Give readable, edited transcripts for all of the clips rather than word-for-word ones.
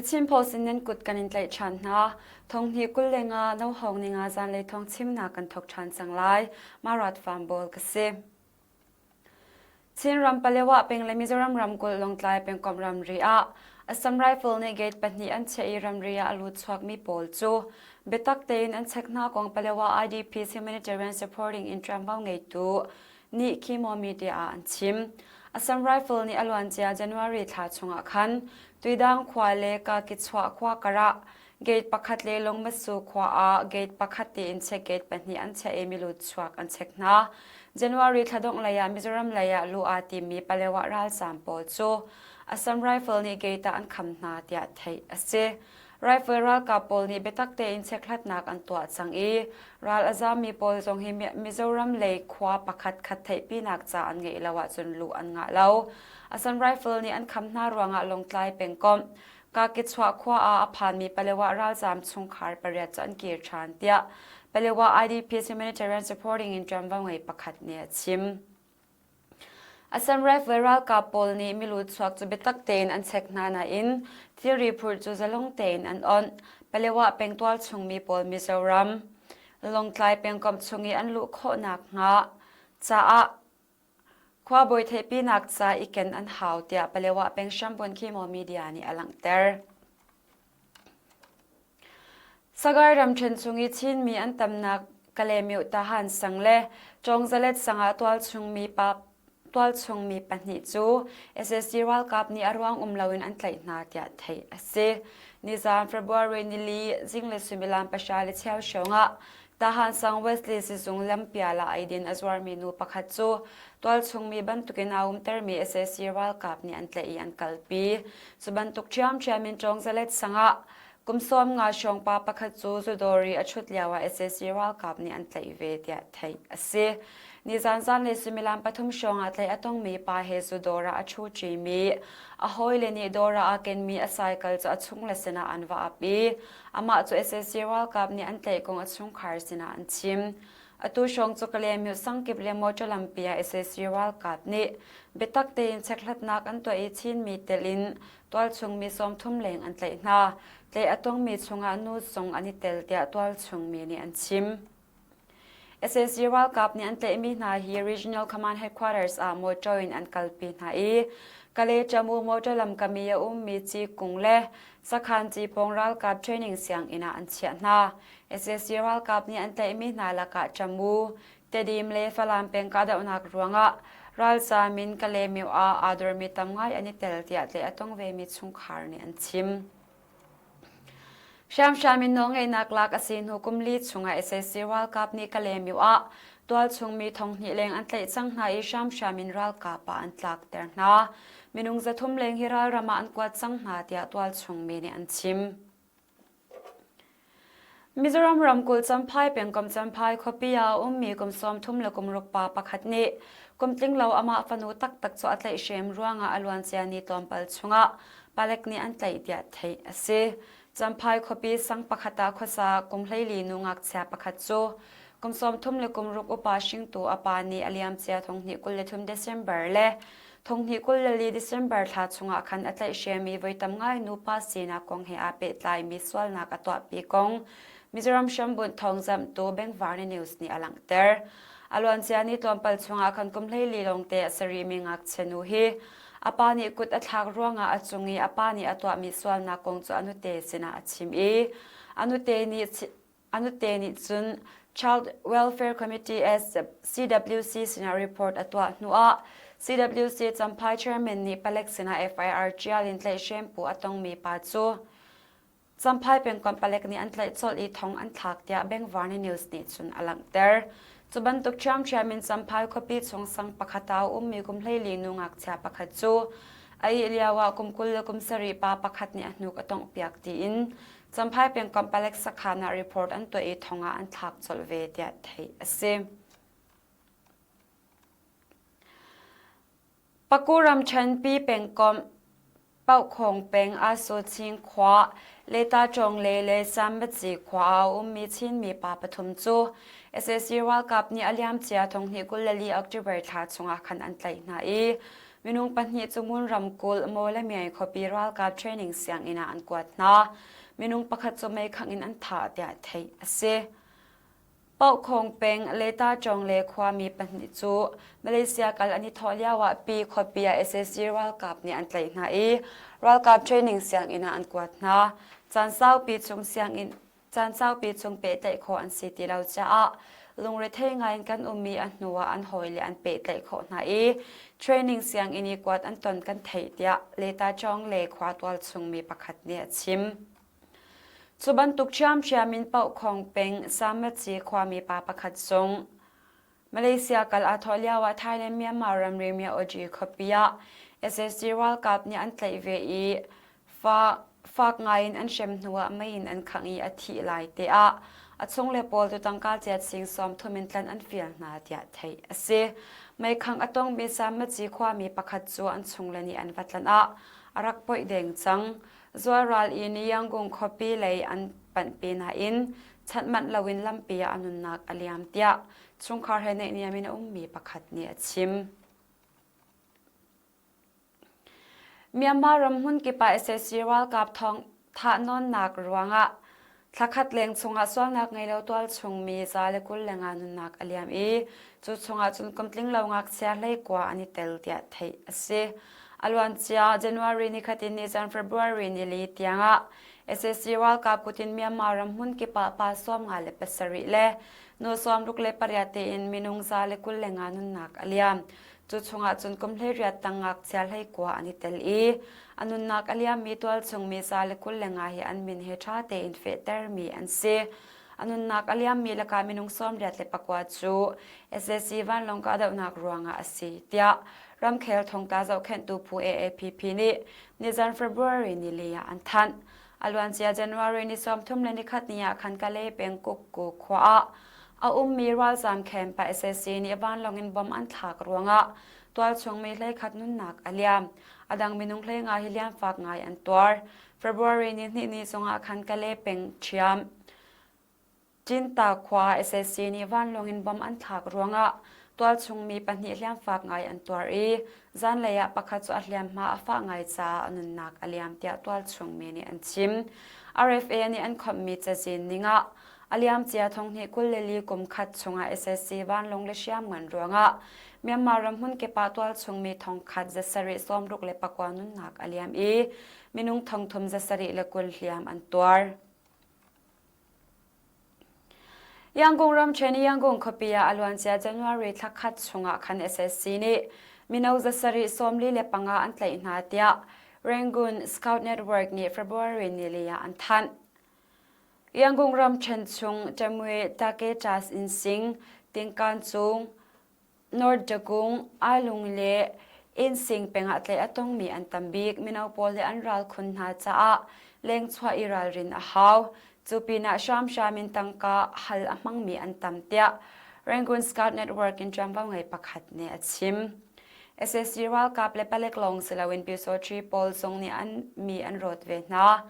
Chin Post in nan kut kan in tlaih ṭhan hna. Thonghnih 25 nohawng ninga zanlei thawng chimnak kan thawk ṭhan cang lai. Marat Farm Bawl ka si. Chinram Palewa peng le Mizoram ramkulh Lawngtlai pengkomh ramri ah Assam Rifle nih gate pahnih an chiah i ramri ah a lut chuakmi pawl cu biatak tein an check hna kong Palewa IDPs Humanitarian Supporting in ṭuanvo ngeitu nih Khimo Media ah an chim. Assam Rifle nih a luancia January thla chungah khan Tuidang khua le Kakichuah khua karah Gate pakhat le Lungmatsu khua ah gate pakhat tiin check gate pahnih an chiah i milut chuak an check hna. January thla dongh lei ah Mizoram lei ah luh aa timmi Palewa ralzaam pawl cu Assam Rifle nih gate ah an kham hna tiah theih a si. Rifle ralkap pawl nih biatak tein checkhlatnak an tuah cang i ral a zaammi pawl zong hi Mizoram lei khua pakhat khat theihpinak ca an ngeih lo ahcun luh an ngah lo. Assam Rifle nih an kham hna ruangah Lawngtlai pengkomh Kakichuah khua ah a phanmi Palewa ralzaam chungkhar pariat cu an kir ṭhan tiah Palewa IDPs Humanitarian Supporting in ṭuanvo ngei pakhat nih a chim. Assam Rifle ralkap pawl nih milu chuak cu biatak tein an check hna nain thilri phurh cu zalong tein an onh. Palewa pengtual chungmi pawl Mizoram, Lawngtlai pengkomh chung i an luh khawh nakhnga caah Khuabawi theihpinak ca i ken an hau tiah Palewa peng Shambon Khimo Media nih a langhter. Sagai ramṭhen chung i Chinmi an tamnak Kalemyo Tahan sang le Cawngzalet sang ah tualchungmi pa tualchungmi pahnih cu SSC ralkap nih a ruang um loin an tlaih hna tiah theih a si. Nizaan February nili zinglei suimilam pahra le cheu hrawng ah Tahan sang Wesley sizung lampial ah eidin a zuarmi nu pakhat cu tualchungmi bantukin aa umtermi sac ralkap nih an tlaih i an kalpi. Cu bantuk ṭhiamṭhiam in Cawngzalet sang ah kum 50 hrawng pa pakhat cu zudawr i a ṭhut lioah sac ralkap nih an tlaih ve tiah theih a si. Nizan zanlei suimilam pathum hrawng ah tlaih a tongmi pa he zudawr ah a ṭhu ṭimi a hawile nih dawr ah aa kenmi a cycle cu a chungle sinah an va ap i Amah cu sac ralkap nih an tlaih kong a chungkhar sinah an chim. Atu hrawng cu Kalaymyo sangkip le motor lampi ah sac ralkap nih biatak tein chekhlatnak an tuah i Chinmi telh in tualchung mi 30 leng an tlaih hna. Tlaih a tongmi chungah nu zong an i tel tiah tualchung mi nih an chim. Sac ralkap nih an tlaihmi hna hi Regional Command Headquarters ah motor in an kalpi hna i Kalay Tamu motor lamkam i a ummi Cikung le Sakhan Cipawng ralkap training sianginn ah an chiah hna. Sac ralkap nih an tlaihmi hna lakah Tamu, Tedim le Falam peng kahdohnak ruangah ralzaam in Kalaymyo ah aa dormi tam ngai an i tel tiah tlaih a tong vemi chungkhar nih an chim. Hriamhram in nawlngeihnak lak a si hnu kum li chungah sac ralkap nih Kalaymyo ah tualchung mi thonghnih leng an tlaih cang hna i hramhram in ralkap ah an tlakter hna. Minung 300 leng hi ralram ah an kuat cang hna tiah tualchung mi nih an chim. Mizoram ramkulh Champhai pengkomh Champhai khuapi ah a ummi kum 30 le kum ruk pa pakhat nih kum tlinglo amah fanu taktak cu a tlaihhrem ruangah a luancia ni tlawmpal chungah palek nih an tlaih tiah theih a si. Champhai khuapi sang pakhat ah khuasa kum 14 nu ngakchia pakhat cu kum 30 le kum ruk upa hringtu a pa nih a liamcia 2023 December le 2024 December thla chungah khan a tlaihhrem i voi tam ngai nupa sinak kong he aa pehtlaimi sualnak a tuahpi kong Mizoram hrambunh thawngzamhtu Bengvarni News nih a langhter. A luancia ni tlawmpal chungah khan kum 14 lawngte a sarihmi ngakchia nu hi a pa nih kut a thlak ruangah a cung i a pa nih a tuahmi sualnak kong cu a nute sinah a chim i a nute nih a nute nih cun Child Welfare Committee as CWC sinah report a tuah hnuah CWC Champhai chairman nih palek sinah FIR ṭial in tlaihhrem pu a tongmi pa cu Champhai pengkomh palek nih an tlaih colh i thong an thlak tiah Bengvarni News nih cun a langhter. Cu bantuk ṭhiamṭhiam in Champhai khuapi chung sang pakhat ah a ummi kum 14 nu ngakchia pakhat cu a ih lio ah kum 20 le kum sarih pa pakhat nih a hnuk a tonghpiak tiin Champhai pengkomh palek sakhan ah report an tuah i thong ah an thlak colh ve tiah theih a si. Paku ramṭhenpi pengkomh Paukhawng peng Asocing khua Letaṭawngle le Sambatzi khua ah a ummi Chinmi pa pathum cu sac ralkap nih a liamcia 2024 October thla chungah khan an tlaih hna i. Minung pahnih cu Ngun ramkulh Mawlamyine khuapi ralkap training sianginn ah an kuat hna. Minung pakhat cu meikhangh in an thah tiah theih a si. Paukhawng peng Letachawng le khuami pahnih cu Malaysia kal an i thawh lioah Pi khuapi ah sac ralkap nih an tlaih hna i ralkap training sianginn ah an kuat hna. Caan saupi chung sianginn caan saupi chung pehtlaih khawh an si ti lo caah lungrethei ngaiin kan ummi a hnuah an hawile an pehtlaih khawh hna i training sianginn i kuat an ton kan theih tiah Letachawng le khua tualchungmi pakhat nih a chim. Cu bantuk ṭhiamṭhiam in Paukhawng peng Samaci khuami pa pakhat zong Malaysia kal aa thawh lioah Thailand Myanmar ramri Myaoji khuapi ah sac ralkap nih an tlaih ve i fak ngaiin an hrem hnuah mei in an khangh i a thih lai te ah a chungle pawl cu tangka ciat sing 30 in tlan an fial hna tiah theih a si. Meikhangh a tongmi Samaci khuami pakhat cu an chungle nih an va tlanh ah a rak poih deng cang. Zualral in Yangon khuapi lei an panhpi nain chanh manh loin lampi ah a nunnak a liam tiah chungkhar he naihniam in a ummi pakhat nih a chim. Myanmar ram hmunkip ah sac ralkap thawng thahnawnnak ruangah Thlakhat leng chungah sualnak ngei lo tualchung mi 125 nunnak a liam i cu chungah cun kumtling lo ngakchia 19 an i tel tiah theih a si. A luancia January nikhat in nizan February nili tiangah sac ralkap kut in Myanmar ram hmunkip ah pa 57 le nu 68 tein minung 125 nunnak a liam. Cu chungah cun kum 18 tang ngakchia 19 an i tel i a nunnak a liammi tualchung mi 125 hi an min he ṭha tein fehtermi an si. A nunnak a liammi lakah minung 89 cu sac vanlawng kahdohnak ruangah a si, tiah ramkhel thongtla zohkhenhtu phu AAPP nih nizan February nili ah an thanh. A luancia January ni 31 ni ah khan Kalay peng Kukku khua ah a ummi ralzaam camp ah sac nih vanlawng in bomb an thlak ruangah tualchung mi 11 nunnak a liam. A dang minung 15 hi liamfak ngai an tuar. February ni hnih ni zongah khan Kalay peng ṭhiam Cinta khua sac nih vanlawng in bomb an thlak ruangah tualchung mi pahnih hliamfak ngai an tuar i zanlei ah pakhat cu a hliamhma a fah ngai caah a nunnak a liam tiah tualchung mi nih an chim. RFA nih an khawmhmi cazin ningah a liamcia thonghnih 24 kum khat chungah sac vanlawng le hriamngan ruangah Myanmar ram hmunkip ah tualchung mi thongkhat 769 nunnak a liam i minung thongthum 720 hliam an tuar. Yangon ramṭhen Yangon khuapi ah a luancia January thla khat chungah khan sac nih mino 745 an tlaih hna tiah Rangoon Scout Network nih February nili ah an thanh. Yangon ramṭhen chung Tamwe Taketas Innsing, Tingkan cung, North Dagung, Ailung le Innsing pengah tlaih a tongmi an tam bik. Mino pawl le an ral khun hna caah lengchuah i ralrin a hau. Cu pinah hramhram in tangka hal a hmangmi an tam tiah Rangoon Scout Network in ṭuanvo ngei pakhat nih a chim. Sac ralkap le palek lawng si loin Pyusawṭhi pawl zong nih an mi an rawt ve hna.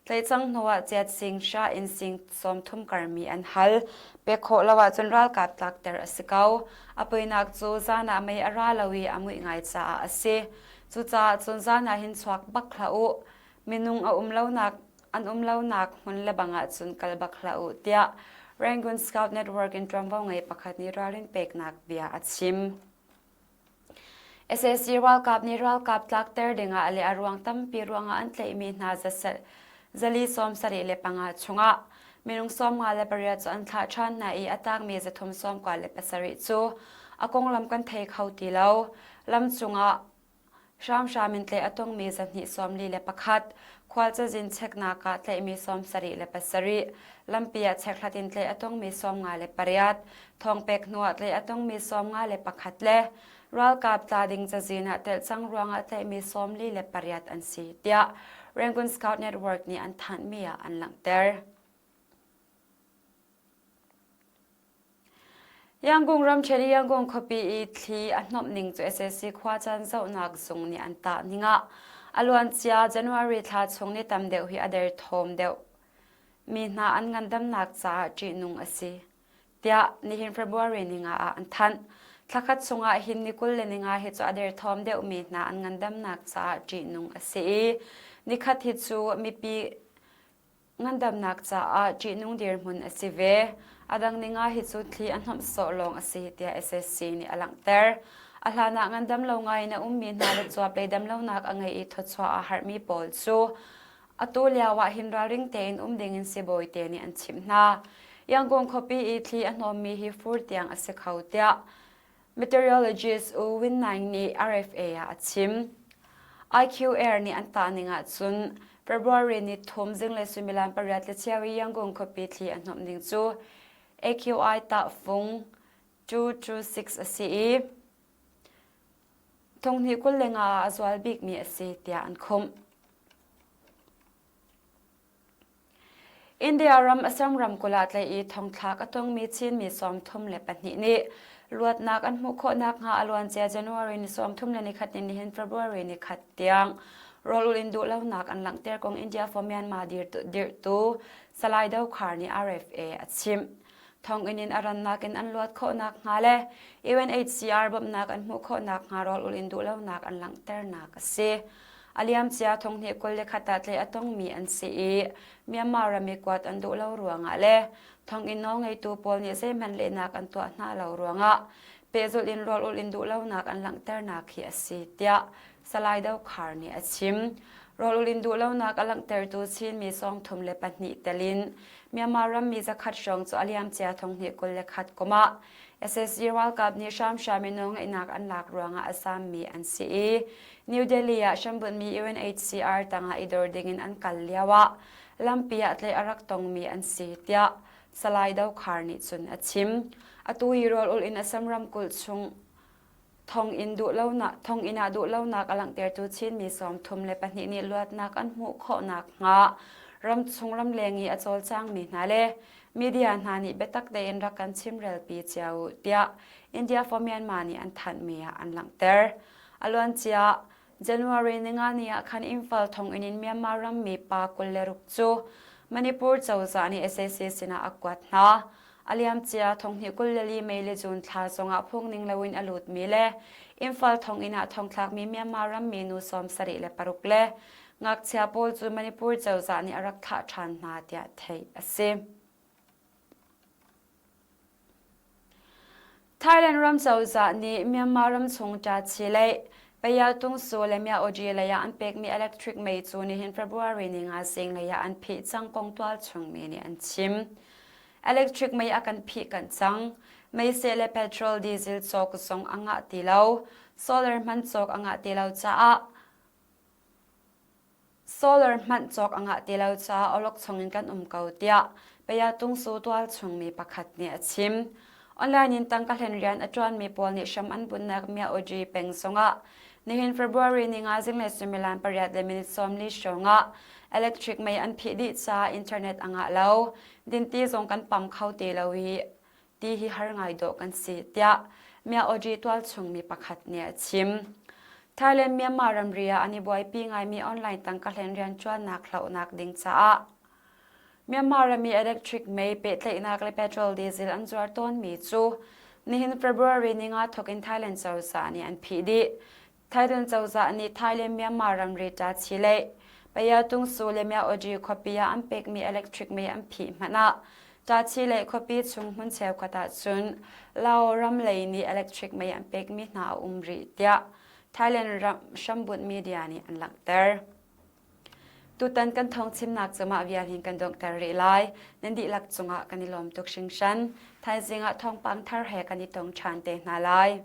Tlaihcang hnuah chiat sing hra in sing 30 karmi an hal. Pek khawh lo ahcun ralkap tlakter a si ko. A poinak cu zan ah mei a ra lo i a muih ngai caah a si. Cucaah cun zan ah hin chuak bak hlah u. Minung a um lonak an um lonak hmun le bang ahcun kal bak hlah u tiah Rangoon Scout Network in ṭuanvo ngei pakhat nih ralrin peknak bia a chim. Sac ralkap nih ralkap tlakter dingah le a ruang tampi ruangah an tlaihmi hna 475 chungah minung 58 cu an thlah ṭhan hna i a tangmi 397 cu a konglam kan thei kho ti lo. Lam cungah Hramhram in tlaih a tongmi 241, khual cazin cheknak ah tlaihmi 77, lampi ah chekhlat in tlaih a tongmi 58, thawngpek hnu ah tlaih a tongmi 51 le ralkap tla ding cazin ah telh cang ruangah tlaihmi 48 an si, tiah Rangoon Scout Network nih an thanhmi ah an langhter. Yangon ramṭhen i Yangon khuapi i thli a hnomh ning cu sac khuacaan zohnak zung nih an tah ning ah a luancia January thla chung ni tam deuh hi a derthawm deuh mi hna an ngandamnak caah ṭihnung a si, tiah nihin February ninga ah an thanh. Thlakhat chungah hin ni 25 hi cu a derthawm deuhmi hna an ngandamnak caah ṭihnung a si i nikhat hi cu mipi ngandamnak caah ṭihnung dirhmun a si ve. A dang ninga hi cu thli a hnomh sawh lawng a si tiah SSC nih a langhter. A hlan ah ngandam lo ngai in a ummi hna le cuap lei damlonak a ngei i thawchuah aa harhmi pawl cu atu lio ah hin ralring tein um ding in sibawi te nih an chimh hna. Yangon khuapi i thli a hnawmmi hi fur tiang a si kho tiah Meteorologist U Win Naing nih RFA ah a chim. IQ Air nih an tah ning ahcun February ni thum zinglei suimilam pariat le cheu i Yangon khuapi thli a hnawmh ning cu AQI tahfung 226 a si i thonghnih 25 ah a zual bikmi a si tiah an khumh. India ram Assam ramkulh ah tlaih i thongthlak a tongmi Chinmi 32 nih luatnak an hmuh khawh nakhnga a luancia January ni 31 in nihin February ni khat tiang rawlul in duhlonak an langhter kong India for Myanmar dirhtu Salai Dokhar nih RFA a chimh. Thonginn in a rannak in an luat khawh nakhnga le UNHCR bawmhnak an hmuh khawh nakhnga rawlul in duhlonak an langhternak a si. A liamcia thonghnih 21 ah tlaih a tongmi an si i Myanmar ram i kuat an duh lo ruangah le thonginn nawlngeitu pawl nih zeihmanh lehnak an tuah hna lo ruangah pehzulh in rawlulh in duhlonak an langhternak hi a si tiah Salai Dokhar nih a chim. Rawlulh in duhlonak a langhtertu Chinmi 32 tel in Myanmar rammi zakhat hrawng cu a liamcia thonghnih 21 kum ah SSG ralkap nih hramhram in nawlngeihnak an lak ruangah a zaammi an si i New Delhi ah hrambunhmi UNHCR tangah i dor dingin an kal lioah lampi ah tlaih a rak tongmi an si tiah Salai Dokhar nih cun a chim. Atu hi rawl-ulh in Assam ramkulh chung thonginn duhlonak thonginn ah duhlonak a langhtertu Chinmi 32 nih luatnak an hmuh khawh nakhnga ramchung ramleng i a cawlcangmi hna le media hna nih biatak tein rak kan chimrelpi cio u tiah India for Myanmar nih an thanhmi ah an langhter. A luancia January ninga ni ah khan Imphal thonginn in Myanmar rammi pa 26 cu Manipur cozah nih sac sinah a kuat hna. A liamcia thonghnih 24 May le June thla zongah phungning loin a lutmi le Imphal thonginn ah thongthlakmi Myanmar rammi nu 76 le ngakchia pawl cu Manipur cozah nih a rak thlah ṭhan hna tiah theih a si. Thailand ram cozah nih Myanmar ramchung ṭachi lei Payatungsu le Myaoji lei ah an pekmi electric mei cu nihin February ni nga zinglei ah an phih cang kong tualchungmi nih an chim. Electric mei a kan phih kanh cang. Meiseh le petrol diesel cawk zong a ngah ti lo. Solar hman cawk a ngah ti lo caah solar hmanh cawk a ngah ti lo caah awlokchong in kan um ko tiah Payatungsu tualchungmi pakhat nih a chim. Online in tangka hlen rian a ṭuanmi pawl nih hram an bunhnak Myaoji peng zongah nihin February ni nga zinglei suimilam pariat le minute 40 hrawngah electric mei an phih dih caah internet a ngah lo. Dinti zong kan pam kho ti lo i ti hi har ngai dawh kan si tiah Myaoji tualchung mi pakhat nih a chim. Thailand Myanmar ramri ah an i buaipi ngaimi online tangka hlen rianṭuannak hlohnak ding caah Myanmar ram i electric mei pehtlaihnak le petrol diesel an zuar tawnmi cu nihin February ni nga thawk in Thailand cozah nih an phih dih. Thailand cozah nih Thailand Myanmar ramri Tachileih, Payatungsu le Myaoji khuapi ah an pekmi electric mei an phih hmanh ah Tachileih khuapi chung hmun cheukhat ahcun Lao ram lei nih electric mei an pekmi hna a um rih tiah Thailand ram hrambunh media nih an langhter. Tutan kan thawngchimnak cu mah vial hin kan donghter rih lai. Nan dihlak cungah kan i lawm tuk hringhran. Thaizing ah thawngpang thar he kan i tong ṭhan te hna lai.